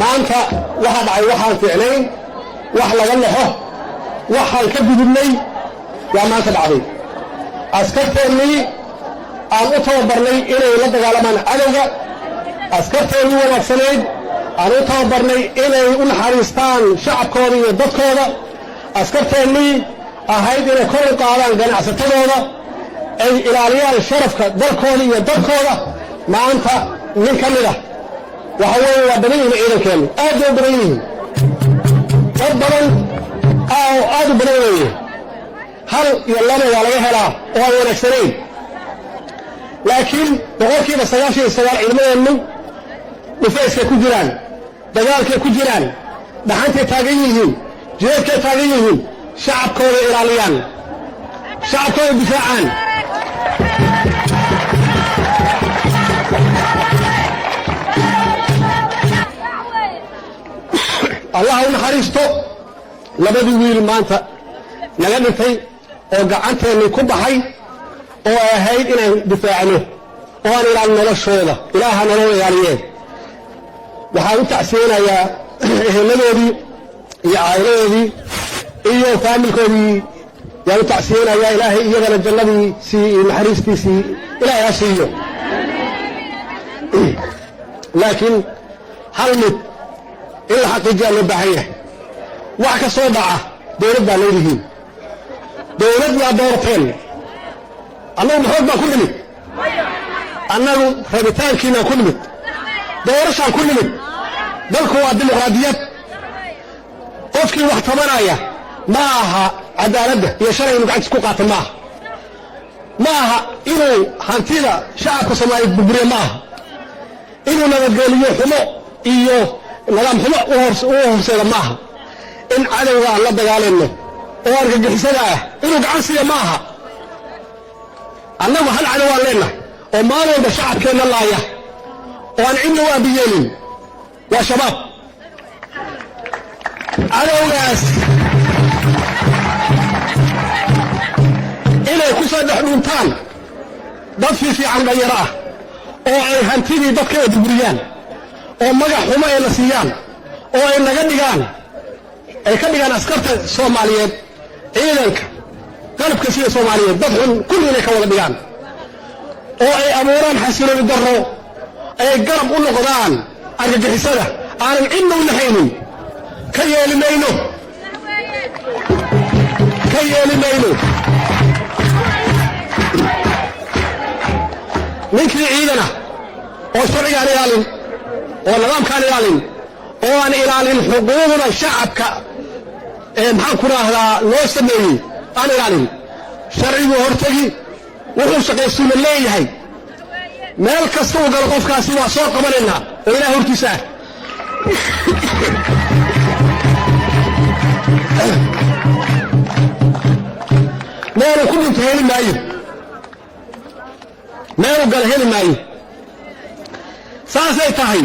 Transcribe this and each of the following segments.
Maanta waxaa dhacay waxaan fiicnayn, wax laga naxo, waxaan ka gudubnay yaa maanta dhacday. Askarteennii aan u tababarnay inay la dagaalamaan cadowga, askarteennii wanaagsanayd aan u tababarnay inay u naxariistaan shacabkooda iyo dadkooda, askarteennii ahayd inay kor u qaadaan ganacsatadooda, ay ilaaliyaan sharafka dalkooda iyo dadkooda, maanta nin ka mid ah. Waxa weeye, waa badan yihiin ciidankeennu, aad bay u badan yihiin, dad badan oo aad u badan weeye. Hal iyo laba waa laga helaa oo aan wanaagsanayn, laakiin 99% ciidamadeennu dhufayskay ku jiraan, dagaalkay ku jiraan, dhaxantay taagan yihiin, jideedkay taagan yihiin, shacabkooda ilaaliyaan, shacabkooda difaacaan. Allah u naxariisto labadii wiil maanta naga dhintay oo gacanteennii ku baxay, oo ay ahayd inaan difaacno oo aan ilaalin noloshooda. Ilaaha nolol ilaaliyeen. Waxaan u tacsiyeynayaa eheladoodii iyo caa'iladoodii iyo faamilkoodii yaan u tacsiyeynayaa. Ilaahay iyagana jannadiisii iyo naxariistiisii Ilaahay ha siiyo. Laakiin hal mid in la xaqiijiyaa loo baahan yahay: wax ka soo dhaca dowlad baa leedihiin, dowlad waa doorateen. Annagu maxoog baan ku nimid? Annagu rabitaankiinaan ku nimid, doorashaan ku nimid. Dalku waa dimuqraadiyad. Qofkii wax tabanaya ma aha cadaaladda iyo shalay inuu gacantiis ku qaato, ma aha. Ma aha inuu hantida shacabka Soomaaliyeed burburiyo, ma aha inuu nabadgeliyo xumo iyo nidaam xumo u horseeda, ma aha in cadowga aan la dagaalayno oo argagixisada ah inuu gacan siiya, ma aha. Annagu hal cadow aan leennahay oo maalin walba shacabkeenna laaya oo aan cidna u aabiyeelin, waa Shabaab. Cadowgaas inay ku soo dhex dhuntaan dad fiifiican, dhalinyaro ah, oo ay hantidii dadka ay burburiyaan oo magac xumo ay la siiyaan oo ay naga dhigaan, ay ka dhigaan askarta Soomaaliyeed, ciidanka qalabka sida Soomaaliyeed, dad xun kulli inay ka wada dhigaan oo ay abuuraan xasilooni darro, ay garab u noqdaan argagixisada aanan cidna u naxaynin, ka yeeli mayno, ka yeeli mayno. Ninkii ciidana oo sharcigaan ilaalin oo nidaamkaan ilaalin oo aan ilaalin xuquuqda shacabka ee, maxaan ku raahdaa, loo sameeyey aan ilaalin, sharciguu hortegi. Wuxuu shaqaysuuna leeyahay meel kasta uu galo qofkaasi waa soo qabanaynaa oo ilaah hortiisa ah. Meeluu ku dhinto heli maayo, meeluu galo heli maayo. Saasay tahay,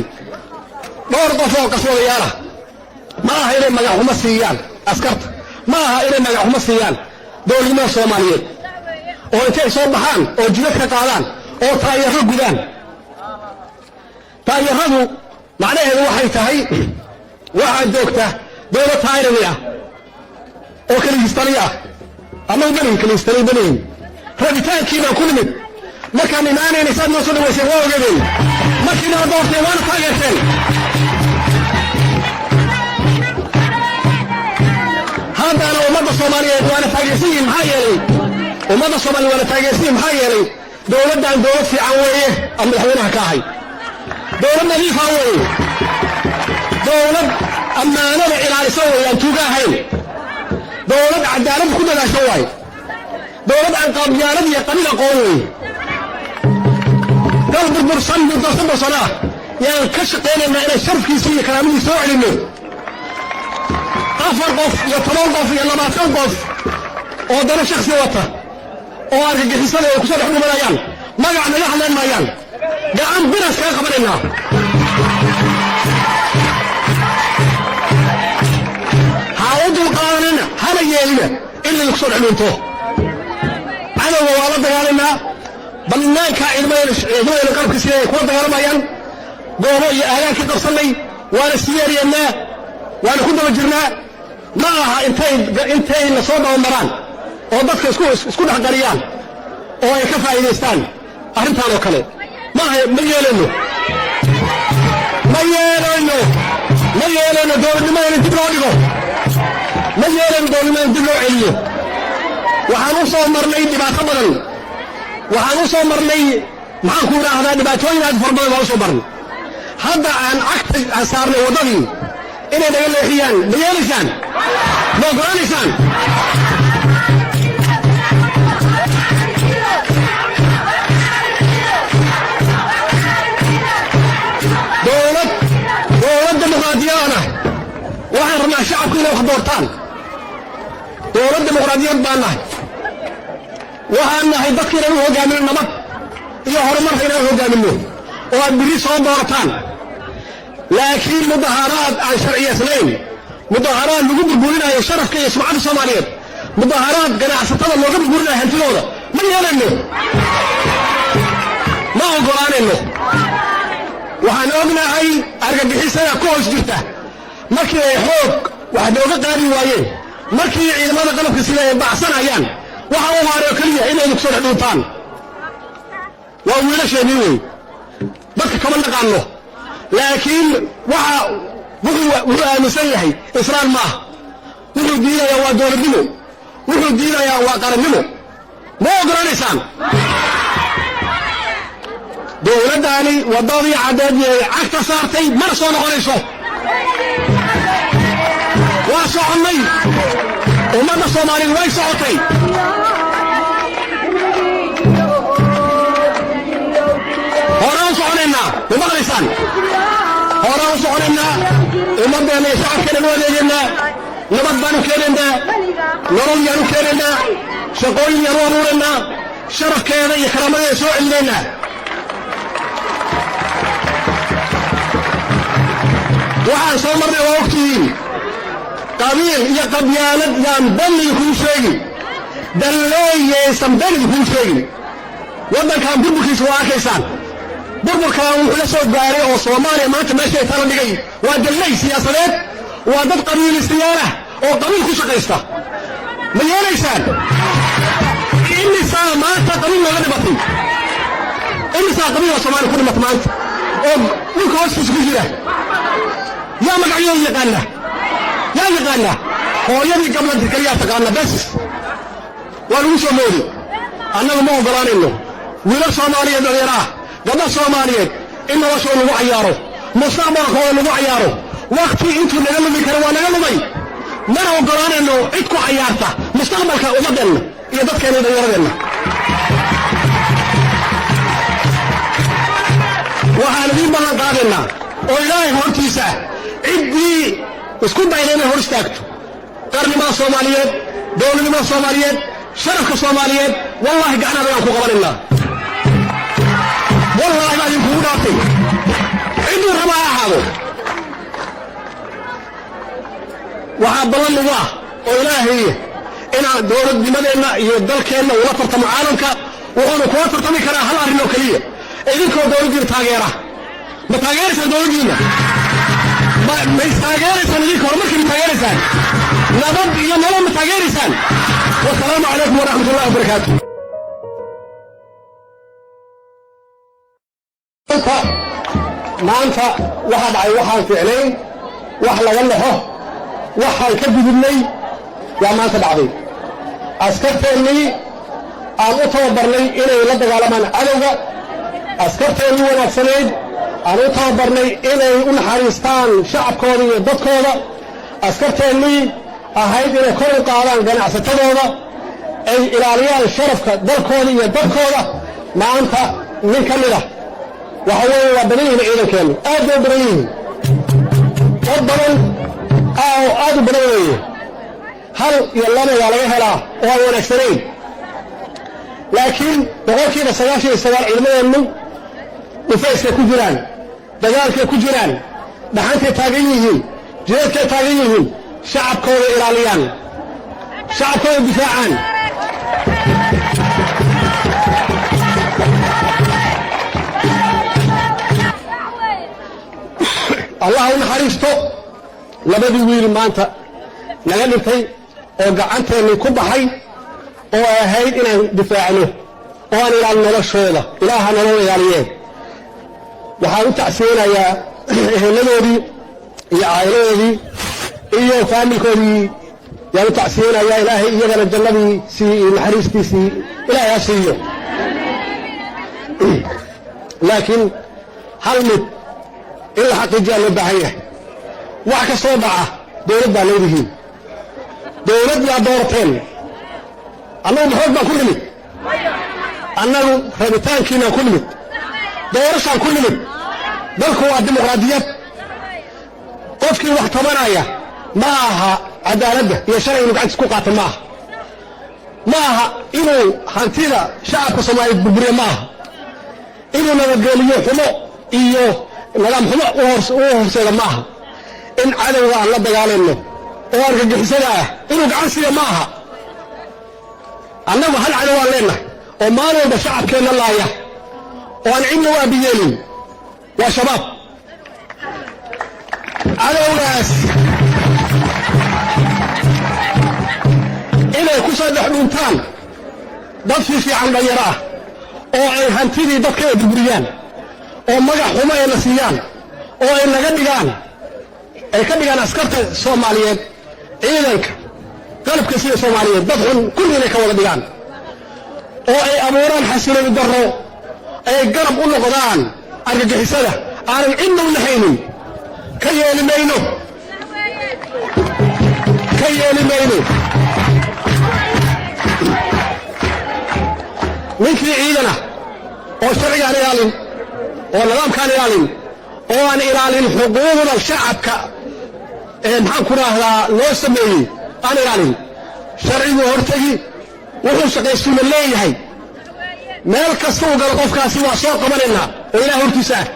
dhowr qof oo qaswadayaala ma aha inay magaxxumo siiyaan askarta, ma aha inay magaxxumo siiyaan dowladnimada Soomaaliyeed, oo intay soo baxaan oo jidad ka qaadaan oo taayarro gudaan. Taayarradu macnaheedu waxay tahay waxaa joogta dowlad tayrani ah oo kaligiistali ah. Annagu manihin kaligiistali, manihin. Rabitaankii baan ku nimid. Markaan imaanayna saad noo soo dhawayseen waa ogeedeen. Markii nala doorteen waana taageerteen. Haddana ummadda Soomaaliyeed waana taageersan yihiin. Maxaa yeelay, ummadda Soomaaliyeed waana taageersan yihin. Maxaa yeelay, dowladdan dowlad fiican weeye aan madaxweynaha ka ahay, dowlad nadiifa weeye, dowlad ammaanada ilaalisa weeye, aan tuuga ahayn, dowlad cadaalad ku dadaasho waaye, dowlad aan qabyaalad iyo qabiil aqoon weeye. Dal burbursan muddo 30 sano ah yaan ka shaqaynaynaa inaan sharafkiisa iyo karaamadiisa soo celinno. 4 qof iyo 10 qof iyo 20 qof oo dano shaksi wata oo argagixisada ay kusoo dhex dhumanayaan magac naga hadleen maayaan. Gacan biras kaga qabanaynaa. Ha u dulqaadanina, hana yeelina in laydinku soo dhex dhunto. Cadowga waa la dagaalaynaa. Bannaanka ciidamadeena qalabka sida ay kula dagaalamayaan. Goobo iyo aagaan ka qabsannay, waana sii yeeryeennaa, waana ku daba jirnaa. Ma aha intay na soo dabamaraan oo dadka isku dhex qariyaan oo ay ka faa'iidaystaan arrintaan oo kale. Ma aha, ma yeelayno, ma yeelayno, ma yeelayno dowladnimada in dib loo dhigo. Ma yeelayno dowladnimada in dib loo celiyo. Waxaan u soo marnay dhibaato badan, waxaan u soo marnay, maxaan ku idhaahdaa, dhibaatooyin aad fara badan baan u soo marnay. Hadda aan cagta aan saarnay waddadii, inay naga leexiyaan ma yeelaysaan? Ma oggolaanaysaan? Dowlad dimuqraadiyadaan ah. Waxaan rabnaa shacabku inay wax doortaan. Dowlad dimuqraadiyad baan nahay. Waxaan nahay dadka inaan u hoggaamino nabad iyo horumarka, inaan u hoggaamino oo aad birri soo doorataan. Laakiin mudaharaad aan sharciyaysnayn, mudaharaad lagu burburinayo sharafka iyo sumcadda Soomaaliyeed, mudaharaad ganacsatada looga burburinayo hantidooda, ma yeelayno, ma oggolaanayno. Waxaan ognahay argagixisada ku hoos jirta. Markii ay xoog wax nooga qaadi waayeen, markii ciidamada qalabka sida ay baacsanayaan, waxa u haray oo keliya inaynu kusoo dhex dhuuntaan. Waa wiilasheennii wey, dadka kama naqaano, laakiin waxa wuxuu aaminsan yahay islaam ma ah. Wuxuu diidayaa waa dowladnimo, wuxuu diidayaa waa qarannimo. Ma ogolaanaysaan? Dowladdaani waddadii caddeed cagta saartay, mana soo noqonayso. Waa soconnay, ummadda Soomaaliyeed way socotay. Horaan u soconaynaa, ma maqlaysaan? Horaan u soconaynaa, ummaddeenna iyo shacabkeenna u adeegaynaa. Nabad baanu keenaynaa, nolol yaanu keenaynaa, shaqooyin yaanu abuuraynaa, sharafkeeda iyo karaamadeeda soo celinaynaa. Waxaan soo marnay waa ogtihiin. Qabiil iyo qabyaalad yaan balliga kuu sheegin, dalleeyaysan beniga kuu sheegin. Waddankan burburkiisa waa arkaysaan. Burburkan wuxuu la soo gaaray oo Soomaaliya maanta meeshay tala dhigay waa dalley siyaasadeed, waa dad qabiilistayaal ah oo qabiil ku shaqaysta. Ma yeelaysaan? Imisaa maanta qabiil looga dhimatay? Imisaa qabiila Soomaaliya ku dhimata maanta oo dhulka hoostiisa ku jira? Yaa magacyooda yaqaana? Yaa yaqaana? Hooyadii gablanta keliyaa taqaana bes. Waa lagu soo moodi. Annagu ma oggolaanayno wiilal Soomaaliyeed, dhalinyaro ah, gabdho Soomaaliyeed in noloshooda lagu cayaaro, mustaqbalkooda lagu cayaaro. Wakti intuu naga lumi karo waa naga lumay. Mana oggolaanayno cid ku cayaarta mustaqbalka ummaddeenna iyo dadkeenna iyo dhallinyaradeenna. Waxaan idiin ballan qaadaynaa oo Ilaahay hortiisa ah, ciddii isku dayda inay hor istaagto qarnimada Soomaaliyeed, dowladnimada Soomaaliyeed, sharafka Soomaaliyeed, wallaahi gacnaha bayaan ku qabanaynaa. Wallaahi baa idinkugu dhaartay, cidduu raba ha ahaado. Waxaa ballan nagu ah oo Ilaahay inaan dowladnimadeenna iyo dalkeenna ula tartamo caalamka. Wuxuuna kula tartami karaa hal arrin oo keliya: idinkoo dowladdiina taageera. Ma taageeraysaan dowladdiinna? Ma istaageeraysaan idinka? Horumarkii ma taageeraysaan? Nabad iyo nolol ma taageeraysaan? Wasalaamu calaykum waraxmat ullahi wabarakaatu. Maanta waxaa dhacay waxaan fiicnayn, wax laga naxo, waxaan ka gudubnay yaa maanta dhacday. Askarteennii aan u tababarnay inay la dagaalamaan cadowga, askarteennii wanaagsanayd aan u tababarnay inay u naxariistaan shacabkooda iyo dadkooda, askarteennii ahayd inay kor u qaadaan ganacsatadooda, ay ilaaliyaan sharafka dalkooda iyo dadkooda, maanta nin ka mid ah. Waxa weeye waa badan yihiin ciidankeennu, aad bay u badan yihiin, dad badan oo aad u badan weeye. Hal iyo laba waa laga helaa oo aan wanaagsanayn, laakiin 99% ciidamadeennu dhufayskay ku jiraan, dagaalkay ku jiraan, dhaxantay taagan yihiin, jideedkay taagan yihiin, shacabkooda ilaaliyaan, shacabkooda difaacaan. Allah u naxariisto labadii wiil maanta naga dhintay oo gacanteennii ku baxay, oo ay ahayd inaan difaacno oo aan ilaalin noloshooda. Ilaaha nolol ilaaliyeen. Waxaan u tacsiyeynayaa eheladoodii iyo caa'iladoodii iyo faamilkoodii yaan u tacsiyeynayaa. Ilaahay iyagana jannadiisii iyo naxariistiisii Ilaahay ha siiyo. Laakiin hal mid in la xaqiijiyaa loo baahan yahay: wax ka soo dhaca, dowlad baa leedihiin, dowlad yaa doorateen. Annagu maxoog baan ku nimid? Annagu rabitaankiinaan ku nimid, doorashaan ku nimid. Dalku waa dimuqraadiyad. Qofkii wax tabanaya, ma aha cadaaladda iyo sharci inuu gacantiis ku qaato, ma aha. Ma aha inuu hantida shacabka Soomaaliyeed burburiyo, ma aha inuu nabadgeliyo xumo iyo nidaam xumo u horseeda, ma aha in cadowga aan la dagaalayno oo argagixisada ah inuu gacan siiyo, ma aha. Annagu hal cadow aan leennahay oo maalin walba shacabkeenna laaya oo aan cidna u abiyeelin, waa Shabaab. Cadowgaas inay ku soo dhex dhuntaan dad fiifiican, dhalinyaro ah, oo ay hantidii dadka ay burburiyaan oo magac xumo ay na siiyaan oo ay naga dhigaan, ay ka dhigaan askarta Soomaaliyeed, ciidanka qalabka sida Soomaaliyeed, dad xun kulli inay ka wada dhigaan oo ay abuuraan xasilooni darro, ay garab u noqdaan argagixisada aanan cidna u naxaynin, ka yeeli mayno, ka yeeli mayno. Ninkii ciidana oo sharcigaan ilaalin oo nidaamkaan ilaalin oo aan ilaalin xuquuqda shacabka ee, maxaan ku raahdaa, loo sameeyey aan ilaalin, sharcigu hortegi. Wuxuu shaqaystuuna leeyahay. Meel kasta uu galo qofkaasi waa soo qabanaynaa oo Ilaah hortiisa ah.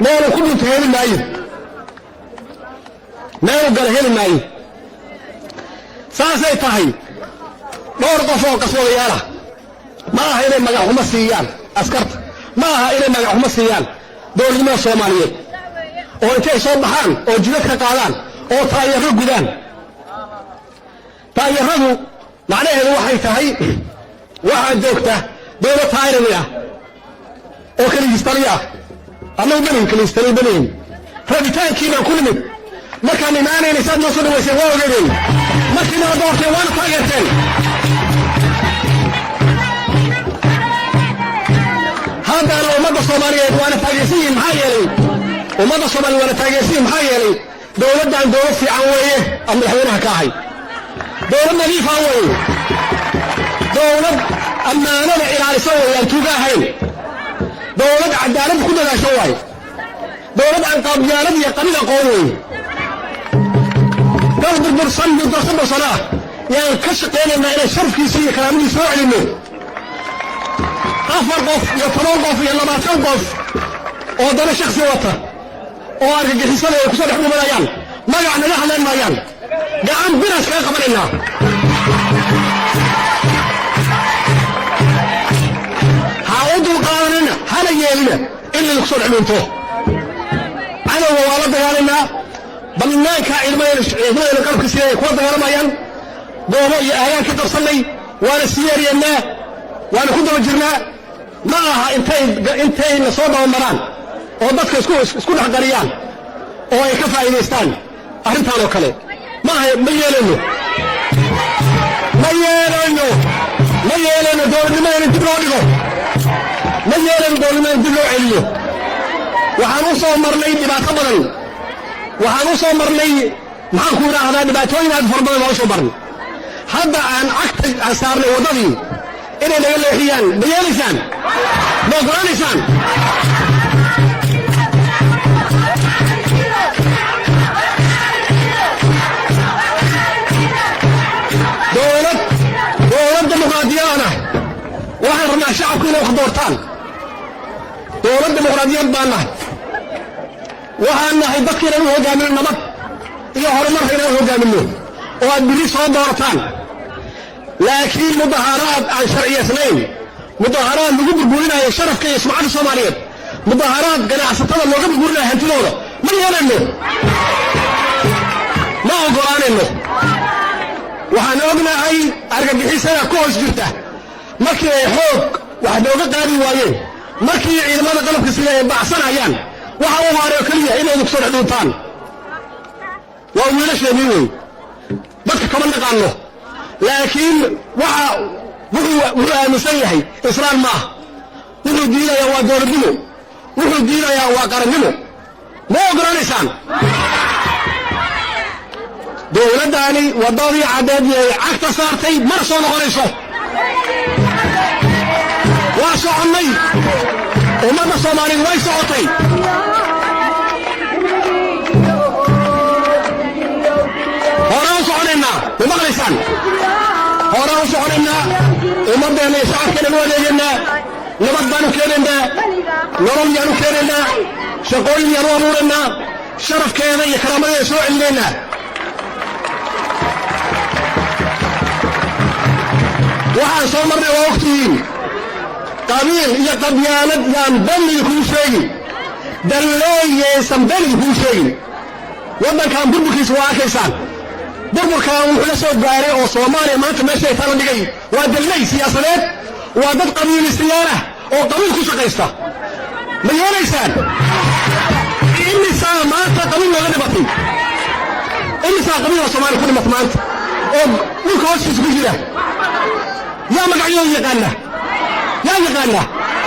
Meeluu ku dhinto heli maayo, meeluu galo heli maayo. Saasay tahay, dhowr qof oo qaswadayaala ma aha inay magaxxumo siiyaan askarta, ma aha inay magaxxumo siiyaan dowladnimada Soomaaliyeed, oo intay soo baxaan oo jidad ka qaadaan oo taayarro gudaan. Taayarradu macnaheedu waxay tahay waxaa joogta dowlad tayrani ah oo keligiistaliya ah. Annagu manihin keligiistaliya, manihin. Rabitaankii baan ku nimid. Markaan imaanayna saad noo soo dhawayseen waa ogeedeen. Markii nala doorteen waana taageerteen. Haddana ummadda Soomaaliyeed waana taageersan yihiin. Maxaa yeelay, ummadda Soomaaliyeed waana taageersan yihin. Maxaa yeelay, dowladdan dowlad fiican weeye aan madaxweynaha ka ahay, dowlad nadiifa weeye, dowlad ammaanada ilaalisa weeye, aan tuuga ahayn, dowlad cadaalad ku dadaasho waaye, dowlad aan qabyaalad iyo qabiil aqoon weeye. Dal burbursan muddo 30 sano ah yaan ka shaqaynaynaa inaan sharafkiisa iyo karaamadiisa soo celinno. Afar qof iyo 10 qof iyo 20 qof oo dana shaksi wata oo argagixisada ay kusoo dhex dhumanayaan magac naga hadleen maayaan. Gacan biraas kaga qabanaynaa. Ha u dulqaadanina, hana yeelina in laydinku soo dhex dhunto. Cadowga waa la dagaalaynaa. Bannaanka ciidamadeena qalabka sida ay kula dagaalamayaan, goobo iyo aagaan ka qabsannay, waana sii yeeryeennaa, waana ku daba jirnaa. Ma aha intay na soo dabamaraan oo dadka isku dhex qariyaan oo ay ka faa'iidaystaan arrintaan oo kale. Ma aha, ma yeelayno, ma yeelayno, ma yeelayno dowladnimadeena dib loo dhigo, ma yeelayno dowladnimadeena dib loo celiyo. Waxaan u soo marnay dhibaato badan, waxaan u soo marnay, maxaan ku idhaahdaa, dhibaatooyin aad fara badan baan u soo marnay. Hadda aan cagta aan saarnay waddadii, inay naga leexiyaan ma yeelaysaan? Ma ogolaanaysaan? Dowlad dimuqraadiyadana waxaan rabnaa shacabku inay wax doortaan. Dowlad dimuqraadiyad baan nahay. Waxaan nahay dadka inaan u hoggaamino nabad iyo horumarka inaan u hoggaamino oo aad biri soo doorataan. Laakiin mudaaharaad aan sharciyaysnayn Mudaaharaad lagu burburinayo sharafka iyo sumcadda Soomaaliyeed, mudaaharaad ganacsatada looga burburinayo hantidooda ma yeelayno, ma oggolaanayno. Waxaan ognahay argagixisada ku hoos jirta. Markii ay xoog wax nooga qaadi waayeen, markii ciidamada qalabka sida ay bacsanayaan, waxa u haray oo keliya inaydu kusoo dhex dhuuntaan. Waa wiilasheennii wey, dadka kama naqaano, laakiin waxa wuxuu aaminsan yahay islaam ma ah. Wuxuu diidayaa waa dowladnimo, wuxuu diidayaa waa qarannimo. Ma ogolaanaysaan? Dowladdaani waddadii caddeed ay cagta saartay mana soo noqonayso. Waa soconnay, ummadda Soomaaliyeed way socotay. Horaan u soconaynaa, ma maqlaysaan? Horaan u soconaynaa, ummaddeenna iyo shacabkeenna u adeegaynaa, nabad baanu keenaynaa, nolol yaanu keenaynaa, shaqooyin yaanu abuuraynaa, sharafkeeda iyo karaamadeeda soo celinaynaa. Waxaan soo marnay waa ogtihiin. Qabiil iyo qabyaalad yaan been idinkugu sheegin, dalleeyaysan been idinkugu sheegin. Waddankan burburkiisa waa arkaysaan. Burburkan wuxuu la soo gaaray oo Soomaaliya maanta meeshay tala dhigay waa dalley siyaasadeed, waa dad qabiilistayaal ah oo qabiil ku shaqaysta. Ma yeelaysaan? Imisaa maanta qabiil looga dhimatay? Imisaa qabiila Soomaaliya ku dhimata maanta oo dhulka hoostiisa ku jira? Yaa magacyadooda yaqaana? Yaa yaqaana?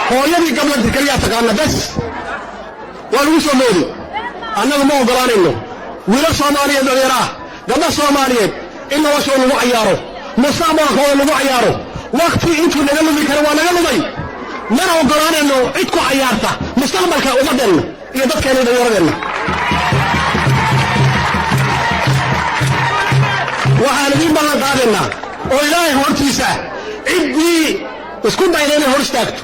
Hooyadii gablanta keliyaa taqaana bes. Waa lagu soo moodi. Annagu ma oggolaanayno wiilal Soomaaliyeed, dhalinyaro ah, gabdho Soomaaliyeed in noloshooda lagu cayaaro, mustaqbalkooda lagu cayaaro. Wakti intuu naga lumi kara waa naga lumay. Mana oggolaanayno cid ku cayaarta mustaqbalka ummaddeenna iyo dadkeenna iyo dhallinyaradeenna. Waxaan idiin ballan qaadaynaa oo Ilaahay hortiisa, ciddii isku dayda inay hor istaagto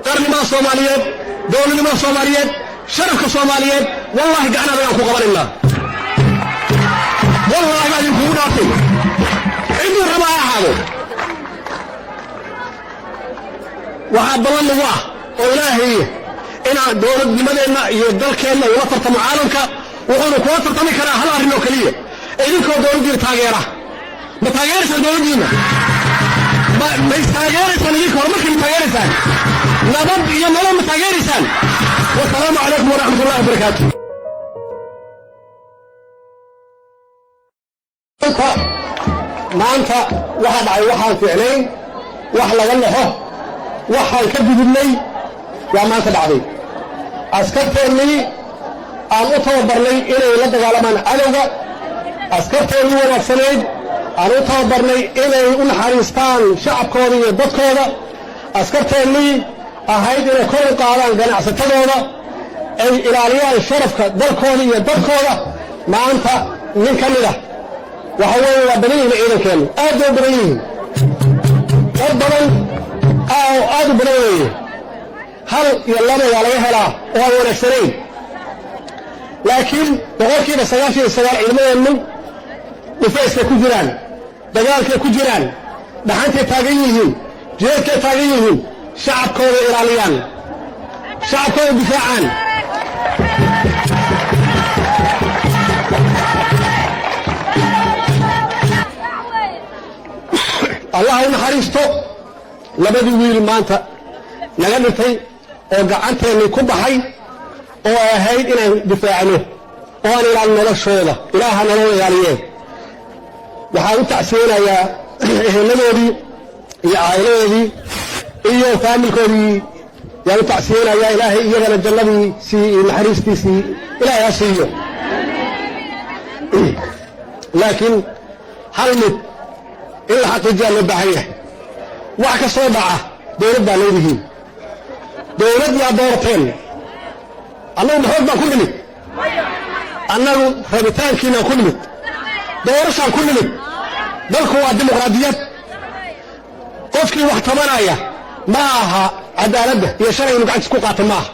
qarnimada Soomaaliyeed, dowladnimada Soomaaliyeed, sharafka Soomaaliyeed, wallaahi gacan adagaan ku qabanaynaa. Wallaahi baa idinkugu dhaartay, cidduu raba ha ahaado. Waxaa ballan nagu ah oo Ilaahay inaan dowladnimadeenna iyo dalkeenna ula tartamo caalamka. Wuxuuna kula tartami karaa hal arrin oo keliya: idinkoo dowladdiina taageera. Ma taageeraysaan dowladdiinna? Ma istaageeraysaan idinka? Horumarkii ma taageeraysaan? Nabad iyo nolol ma taageeraysaan? Wasalaamu calaykum waraxmat ullahi wabarakaatu. Maanta waxaa dhacay waxaan fiicnayn, wax laga naxo, waxaan ka gudubnay yaa maanta dhacday. Askarteennii aan u tababarnay inay la dagaalamaan cadowga, askarteennii wanaagsanayd aan u tababarnay inay u naxariistaan shacabkooda iyo dadkooda, askarteennii ahayd inay kor u qaadaan ganacsatadooda, ay ilaaliyaan sharafka dalkooda iyo dadkooda, maanta nin ka mid ah. Waxa weeye waa badan yihiin ciidankeennu, aad bay u badan yihiin, dad badan oo aad u badan weeye. Hal iyo laba waa laga helaa oo aan wanaagsanayn, laakiin 99% ciidamadeennu dhufayskay ku jiraan, dagaalkay ku jiraan, dhaxantay taagan yihiin, jideedkay taagan yihiin, shacabkooda ilaaliyaan, shacabkooda difaacaan. Allah u naxariisto labadii wiil maanta naga dhintay oo gacanteennii ku baxay oo ay ahayd inaan difaacno oo aan ilaalin noloshooda. Ilaaha nolol ilaaliyee. Waxaan u tacsiyeynayaa eheladoodii iyo caa'iladoodii iyo faamilkoodii yaan u tacsiyeynayaa. Ilaahay iyagana jannadiisii iyo naxariistiisii Ilaahay ha siiyo. Laakiin hal mid in la xaqiijiyaa loo baahan yahay: wax ka soo dhaca dowlad baa leedihiin, dowlad yaa doorateen. Annagu maxoog baan ku nimid? Annagu rabitaankiinaan ku nimid, doorashaan ku nimid. Dalku waa dimuqraadiyad. Qofkii wax tabanaya ma aha cadaaladda iyo sharci inu gacantiis ku qaato ma aha,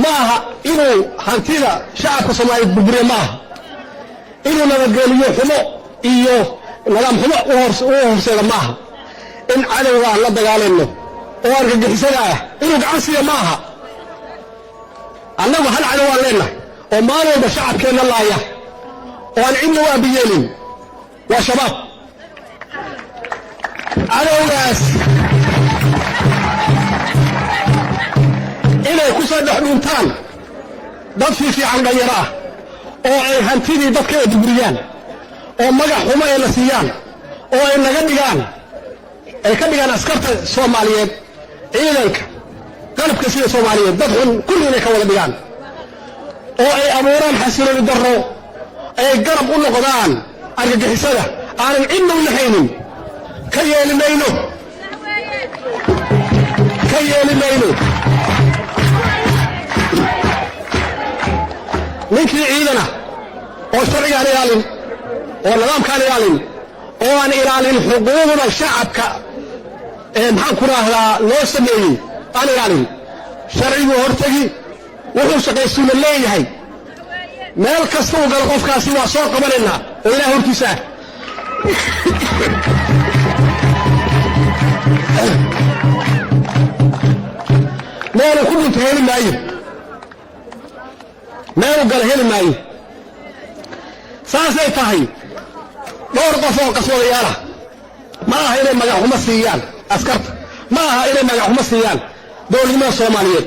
ma aha inuu hantida shacabka Soomaaliyeed burburiyo, ma aha inuu nabadgeliyo xumo iyo nidaam xumo u horseeda, ma aha in cadowga aan la dagaalayno. Oo argagixisada ah inuu gacan siiyo ma aha. Annagu hal cadow waan leennahay oo maalin walba shacabkeenna laaya oo aan cidna u aabiyeelin, waa Shabaab. Cadowgaas inay ku soo dhex dhuuntaan dad fiifiican, dhalinyaro ah, oo ay hantidii dadka ay burburiyaan oo magac xumo ay la siiyaan oo ay naga dhigaan, ay ka dhigaan askarta Soomaaliyeed, ciidanka qalabka sida Soomaaliyeed, dad xun kulli inay ka wada dhigaan oo ay abuuraan xasilooni darro, ay garab u noqdaan argagixisada aanan cidna u naxaynin, ka yeeli mayno, ka yeeli mayno. Ninkii ciidana oo sharcigaan ilaalin oo nidaamkaan ilaalin oo aan ilaalin xuquuqda shacabka ee, maxaan ku raahdaa, loo sameeyey aan ilaalin, sharciguu hortegi. Wuxuu shaqaysuuna leeyahay meel kasta uu galo qofkaasi waa soo qabanaynaa oo ilaah hortiisa ah. Meeluu ku dhinto heli maayo, meeluu galo heli maayo. Saasay tahay, dhowr qof oo qaswadayaala ma aha inay magaxxumo siiyaan askarta, ma aha inay magaxxumo siiyaan dowladnimada Soomaaliyeed,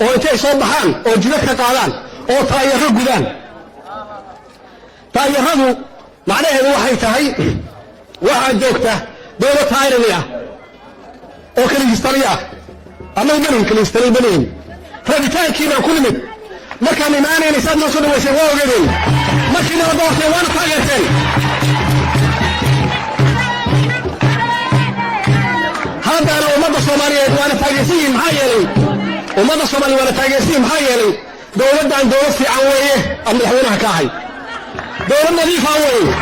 oo intay soo baxaan oo jidad ka qaadaan oo taayaro gudaan. Taayaradu macnaheedu waxay tahay waxaa joogta dowlad tyranny ah oo kaligistali ah. Annagu manihin kaligistali, manihin. Rabitaankii baan ku nimid. Markaan imaanayna saad noo soo dhawayseen waa ogeedeen. Markii nala doorteen waana taageerteen. Haddana ummadda Soomaaliyeed waana taageersan yihiin. Maxaa yeelay, ummadda Soomaaliyeed waana taageersan yihin. Maxaa yeelay, dowladdan dowlad fiican weeye aan madaxweynaha ka ahay, dowlad nadiifa weeye,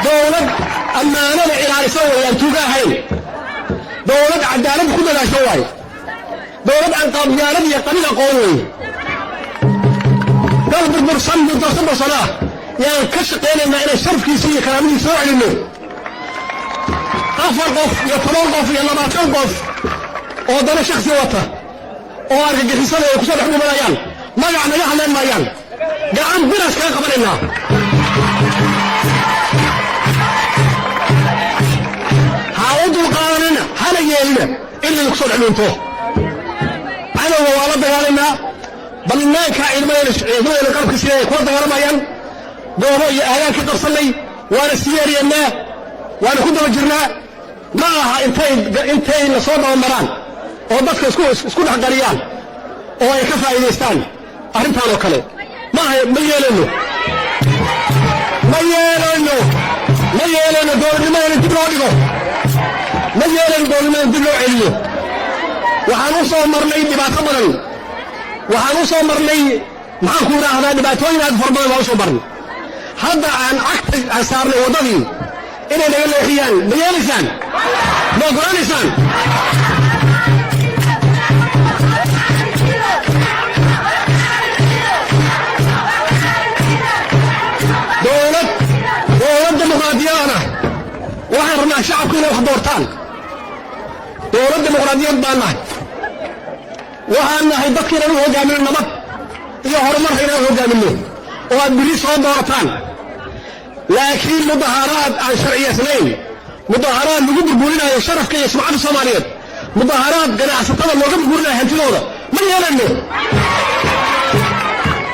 dowlad ammaanada ilaalisa weeye, aan tuuga ahayn, dowlad cadaalad ku dadaasho waaye, dowlad aan qabyaalad iyo qabiil aqoon weeye. Dal burbursan muddo 30 sano ah yaan ka shaqaynaynaa inaan sharafkiisa iyo karaamadiisa soo celinno. 4 qof iyo 10 qof iyo 20 qof oo dana shaksi wata oo argagixisada ay kusoo dhex dhumanayaan magac naga hadleen maayaan. Gacan biraas kaga qabanaynaa. Ha u dulqaadanina, hana yeelina in laydinku soo dhex dhuunto. Cadowga waa la dagaalaynaa. Bannaanka ciidamadeena qalabka sida ay kula dagaalamayaan, goobo iyo aagaan ka qabsannay, waana sii yeeryeennaa, waana ku daba jirnaa. Ma aha intay na soo dabamaraan oo dadka isku dhex qariyaan oo ay ka faa'iidaystaan arrintaan oo kale. Ma aha, ma yeelayno, ma yeelayno, ma yeelayno dowladnimada in dib loo dhigo, ma yeelayno dowladnimada in dib loo celiyo. Waxaan u soo marnay dhibaato badan, waxaan u soo marnay, maxaan ku idhaahdaa, dhibaatooyin aad fara badan baan u soo marnay. Hadda aan cagta aan saarnay waddadii, inay naga leexiyaan ma yeelaysaan? Ma ogolaanaysaan? Dowlad dimuqraadiyadana waxaan rabnaa shacabku inay wax doortaan. Dowlad dimuqraadiyad baan nahay. Waxaan nahay dadka inaan u hoggaamino nabad iyo horumarka inaan u hoggaamino oo aad biri soo doorataan. Laakiin mudaharaad aan sharciyaysnayn, mudaharaad lagu burburinayo sharafka iyo sumcadda Soomaaliyeed, mudaharaad ganacsatada looga burburinayo hantidooda, ma yeelayno,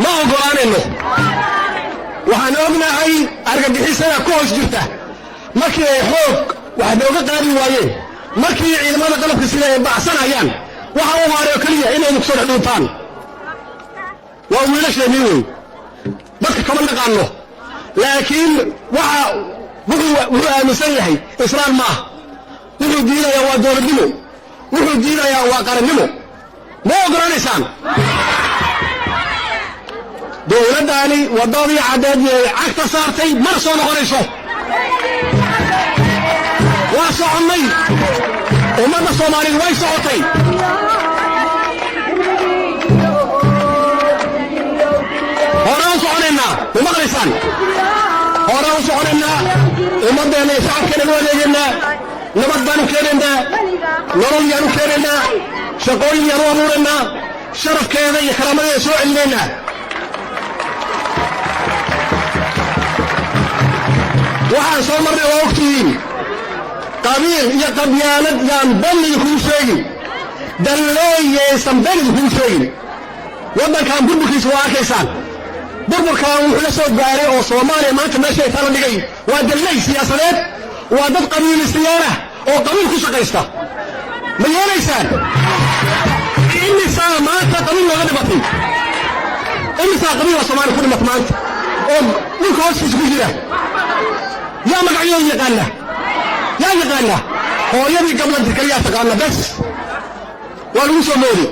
ma ogolaanayno. Waxaan ognahay argagixisada ku hoos jirta. Markii ay xoog wax nooga qaadi waayeen, markii ciidamada qalabka sida ay bacsanayaan, waxa u haaray oo keliya inay idinku soo dhex dhuuntaan. Waa wiilasheennii wey, dadka kama naqaano, laakiin waxa wuxuu aaminsan yahay islaam ma ah. Wuxuu diidayaa waa dowladnimo, wuxuu diidayaa waa qarannimo. Ma ogolaanaysaan? Dowladdaani waddadii caddeed ee cagta saartay mana soo noqonayso. Waa soconnay, ummadda Soomaaliyeed way socotay. Horaan u soconaynaa, ma maqlaysaan? Horaan u soconaynaa, ummaddeenna iyo shacabkeena u adeegaynaa, nabad baanu keenaynaa. Nolol yaan u keenaynaa, shaqooyin yaan u abuuraynaa, sharafkeeda iyo karaamadeeda soo celinaynaa. Waxaan soo marnay waa ogtihiin. Qabiil iyo qabyaalad yaan ben idinkugu sheegin, dalleeyaysan ben idinkugu sheegin. Waddankan burburkiisa waa arkaysaan. Burburkan wuxuu la soo gaaray oo Soomaaliya maanta meeshay tala dhigay waa dalley siyaasadeed, waa dad qabiilistayaal ah oo qabiil ku shaqaysta. Ma yeelaysaan? Imisaa maanta qabiil looga dhimatay? Imisaa qabiila Soomaaliya ku dhimata maanta oo dhulka hoostiisa ku jira? Yaa magacyadooda yaqaana? Yaa yaqaana? Hooyadii gablanta kaliyaa taqaana bes. Waa lagu soo moodi.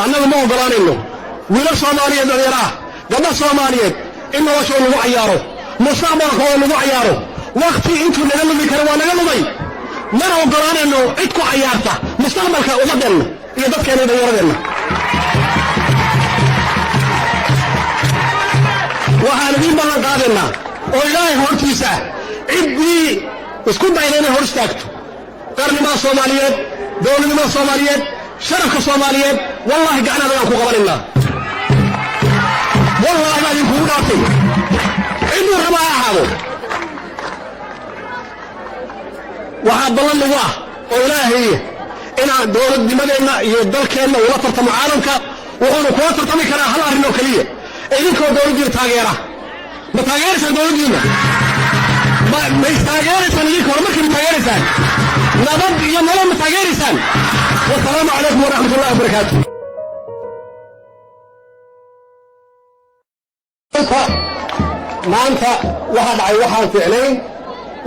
Annagu ma oggolaanayno wiilal Soomaaliyeed, dhalinyaro ah, gabdha Soomaaliyeed in noloshooda lagu cayaaro, mustaqbalkooda lagu cayaaro. Wakti intuu naga lumi kara waa naga lumay. Mana oggolaanayno cid ku cayaarta mustaqbalka ummaddeenna iyo dadkeenna, dhallinyaradeenna. Waxaan idiin ballan qaadaynaa oo Ilaahay hortiisa ah, ciddii isku dayda inay hor istaagto qarnimada Soomaaliyeed, dowladnimada Soomaaliyeed, sharafka Soomaaliyeed, wallaahi gacnaada waan ku qabanaynaa. Wallaahi baa idinkugu dhaartay, cidduu raba ha ahaado. Waxaa ballan nagu ah oo Ilaahay inaan dowladnimadeenna iyo dalkeenna ula tartamo caalamka. Wuxuuna kula tartami karaa hal arrin oo keliya: idinkoo dowladdiina taageera. Ma taageeraysaan dowladdiina? Ma istaageeraysaan idinka? Horumarkii ma taageeraysaan? Nabad iyo nolol ma taageeraysaan? Wasalaamu calaykum waraxmat ullahi wabarakaatu. Maanta waxaa dhacay waxaan fiicnayn,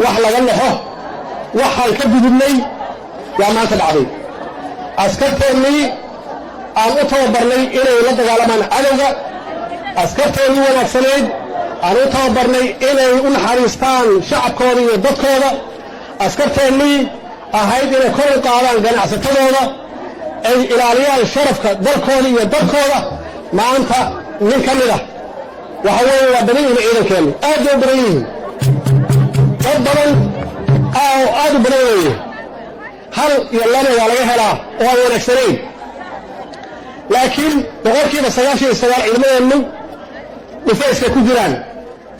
wax laga naxo, waxaan ka gudubnay yaa maanta dhacday. Askarteennii aan u tababarnay inay la dagaalamaan cadowga, askarteennii wanaagsanayd aan u tababarnay inay u naxariistaan shacabkooda iyo dadkooda, askarteennii ahayd inay kor u qaadaan ganacsatadooda, ay ilaaliyaan sharafka dalkooda iyo dadkooda, maanta nin ka mid ah. Waxa weeye waa badan yihiin ciidankeennu, aad bay u badan yihiin, dad badan oo aad u badan weeye. Hal iyo laba waa laga helaa oo aan wanaagsanayn, laakiin 99% ciidamadeennu dhufayskay ku jiraan,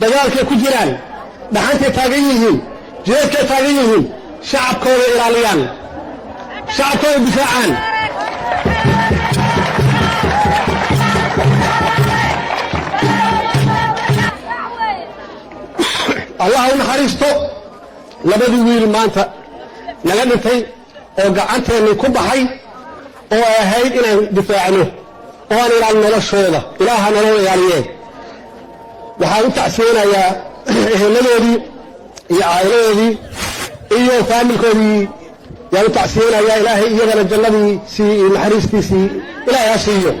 dagaalkay ku jiraan, dhaxantay taagan yihiin, jideedkay taagan yihiin, shacabkooda ilaaliyaan, shacabkooda difaacaan. Allah u naxariisto labadii wiil maanta naga dhintay oo gacanteennii ku baxay oo ay ahayd inaan difaacno oo aan ilaalin noloshooda. Ilaaha nolol ilaaliyeen. Waxaan u tacsiyeynayaa eheladoodii iyo caa'iladoodii iyo faamilkoodii yaan u tacsiyeynayaa. Ilaahay iyagana jannadiisii iyo naxariistiisii Ilaahay ha siiyo.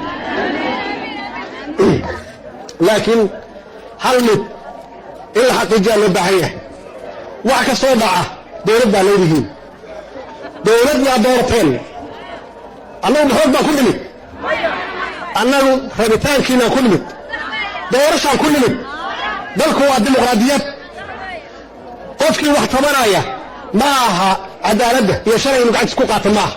Laakiin hal mid in la xaqiijiyaa loo baahan yahay: wax ka soo dhaca dowlad baa leedihiin, dowlad yaa doorateen. Annagu maxoog baan ku nimid? Annagu rabitaankiinaan ku nimid, doorashaan ku nimid. Dalku waa dimuqraadiyad. Qofkii wax tabanaya ma aha cadaaladda iyo sharciga inu gacantiis ku qaata ma aha,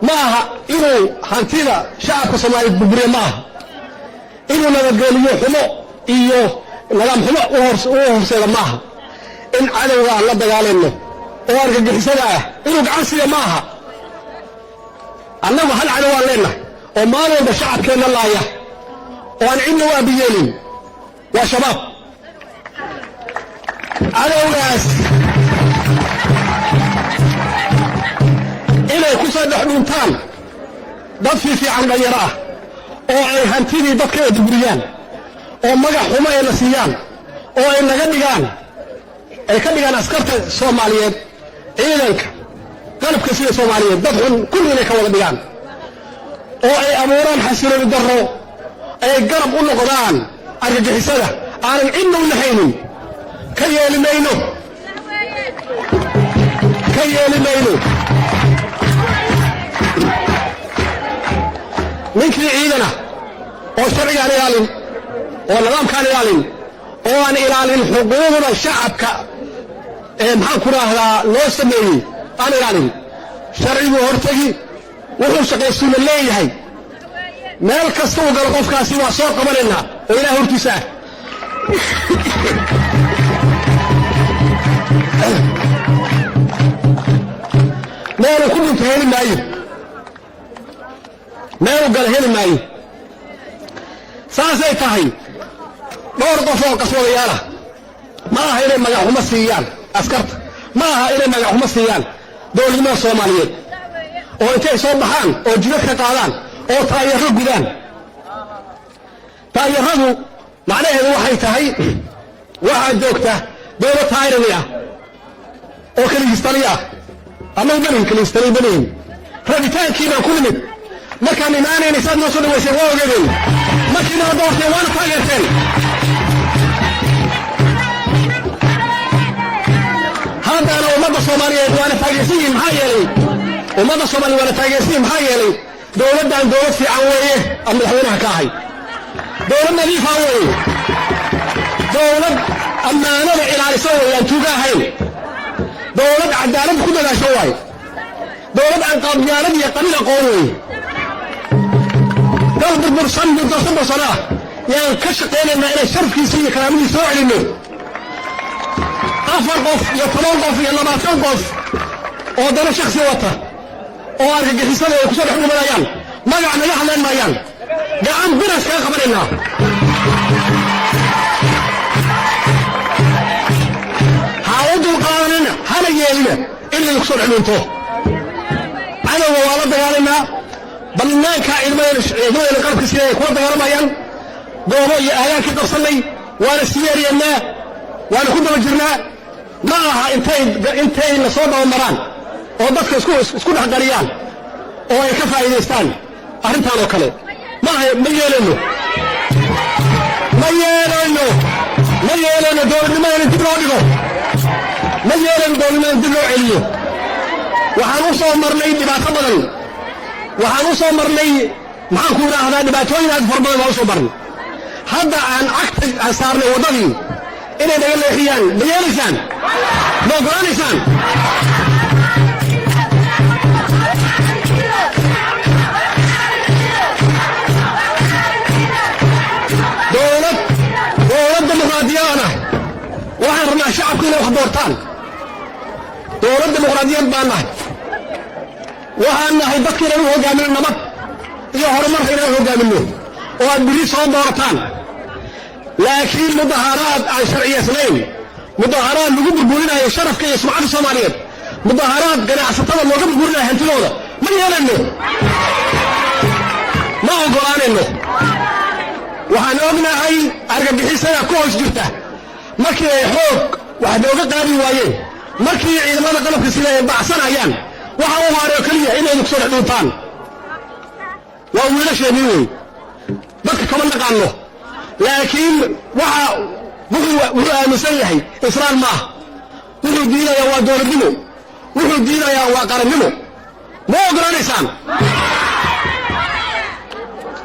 ma aha inuu hantida shacabka Soomaaliyeed burburiya, ma aha inuu nabadgeliyo xumo iyo nidaam xumo u horseeda, ma aha in cadowga aan la dagaalayno oo argagixisada ah inuu gacan siiya ma aha. Annagu hal cadow aan leennahay oo maalin walba shacabkeenna laaya oo aan cidna u aabiyeelin, waa Shabaab. Cadowgaas inay ku soo dhex dhuntaan dad fiifiican, dhalinyaro ah, oo ay hantidii dadka ay burburiyaan oo magac xumo ay na siiyaan oo ay naga dhigaan, ay ka dhigaan askarta Soomaaliyeed, ciidanka qalabka sida Soomaaliyeed, dad xun kulli inay ka wada dhigaan oo ay abuuraan xasilooni darro, ay garab u noqdaan argagixisada aanan cidna u naxaynin, ka yeeli mayno, ka yeeli mayno. Ninkii ciidana oo sharcigaan ilaalin oo nidaamkaan ilaalin oo aan ilaalin xuquuqda shacabka ee maxaan ku raahdaa loo sameeyey aan ilaalin, Sharciguu hortegi, wuxuu shaqaystuuna leeyahay. Meel kasta uu galo qofkaasi waa soo qabanaynaa oo ilaah hortiisa ah. Meeluu ku dhinto heli maayo, meeluu galo heli maayo. Saasay tahay, dhowr qof oo qaswadayaala ma aha inay magaxxumo siiyaan askarta, ma aha inay magaxxumo siiyaan dowladnimada Soomaaliyeed, oo intay soo baxaan oo jidad ka qaadaan oo taayaro gudaan. Taayaradu macnaheedu waxay tahay waxaa joogta dowlad tyranny ah oo keligistali ah. Annagu manihin keligistali, manihin. Rabitaankii baan ku nimid. Markaan imaanayna saad noo soo dhawayseen waa ogeedeen. Markii nala doorteen waana taageerteen. Haddana ummadda Soomaaliyeed waana taageersan yihiin. Maxaa yeelay, ummadda Soomaliyeed waana taageersan yihin. Maxaa yeelay, dowladdan dowlad fiican weeye aan madaxweynaha ka ahay, dowlad nadiifa weeye, dowlad ammaanada ilaalisa weeye aan tuuga ahayn, dowlad cadaalad ku dadaasho waaye, dowlad aan qabyaalad iyo qabiil aqoon weeye. Dal burbursan muddo 30 sano ah yaan ka shaqaynaynaa inaan sharafkiisa iyo karaamadiisa soo celinno. 4 qof iyo 10 qof iyo 20 qof oo dano shaksi wata oo argagixisada ay kusoo dhex dhumanayaan magac naga hadleen maayaan. Gacan biras kaga qabanaynaa. Ha u dulqaadanina, hana yeelina in laydinku soo dhex dhunto. Cadowga waa la dagaalaynaa. Bannaanka ciidamadeena qalabka sida ay kula dagaalamayaan, goobo iyo aagaan ka qabsannay, waana sii eryanaa, waana ku daba jirnaa. Ma aha intay na soo dabamaraan oo dadka isku dhex qariyaan oo ay ka faa'iidaystaan arrintaan oo kale. Ma aha, ma yeelayno, ma yeelayno, ma yeelayno dowladnimada in dib loo dhigo, ma yeelayno dowladnimada in dib loo celiyo. Waxaan u soo marnay dhibaato badan, waxaan u soo marnay, maxaan ku idhaahdaa, dhibaatooyin aad fara badan baan u soo marnay. Hadda aan cagta aan saarnay waddadii, inay naga leexiyaan ma yeelaysaan? Ma oggolaanaysaan? Dowlad dimuqraadiyadaan ah. Waxaan rabnaa shacabku inay wax doortaan. Dowlad dimuqraadiyad baan nahay. Waxaan nahay dadka inaan u hoggaamino nabad iyo horumarka inaan u hoggaamino oo aad birri soo doorataan. Laakiin mudaharaad aan sharciyaysnayn, mudaharaad lagu burburinayo sharafka iyo sumcadda Soomaaliyeed, mudaharaad ganacsatada looga burburinayo hantidooda, ma yeelayno, ma oggolaanayno. Waxaan ognahay argagixisada ku hoos jirta. Markii ay xoog wax nooga qaadi waayeen, markii ciidamada qalabka sida ay bacsanayaan, waxa u haray oo keliya inay kusoo dhex dhuuntaan. Waa wiilasheennii wey, dadka kama naqaano, laakiin waxa wuxuu aaminsan yahay islaam ma ah. Wuxuu diidayaa waa dowladnimo, wuxuu diidayaa waa qarannimo. Ma oggolaanaysaan?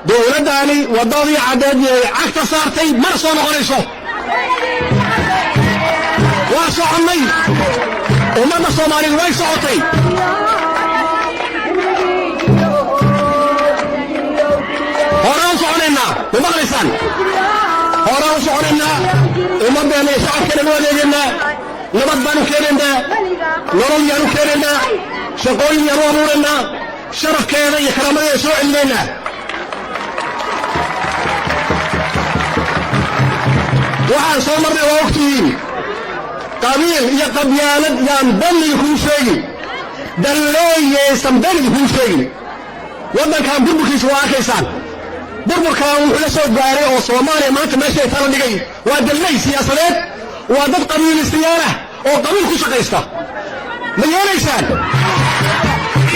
Dowladdaani waddadii caddeed ay cagta saartay, mana soo noqonayso. Waa soconnay, ummadda Soomaaliyeed way socotay. Horaan u soconaynaa, ma maqlaysaan? Horaan u soconaynaa. Ummaddeenna iyo shacabkeena u adeegaynaa. Nabad baanu keenaynaa, nolol yaanu keenaynaa, shaqooyin yaanu abuuraynaa, sharafkeeda iyo karaamadeeda soo celinaynaa. Waxaan soo marnay waa ogtihiin. Qabiil iyo qabyaalad yaan balliga kuu sheegin, dalleeyaysan balliga kuu sheegin. Waddankan burburkiisa waa arkaysaan. Burburkan wuxuu la soo gaaray oo Soomaaliya maanta meeshay tala dhigay waa dalley siyaasadeed, waa dad qabiilistayaal ah oo qabiil ku shaqaysta. Ma yeelaysaan?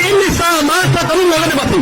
Imisaa maanta qabiil looga dhimatay?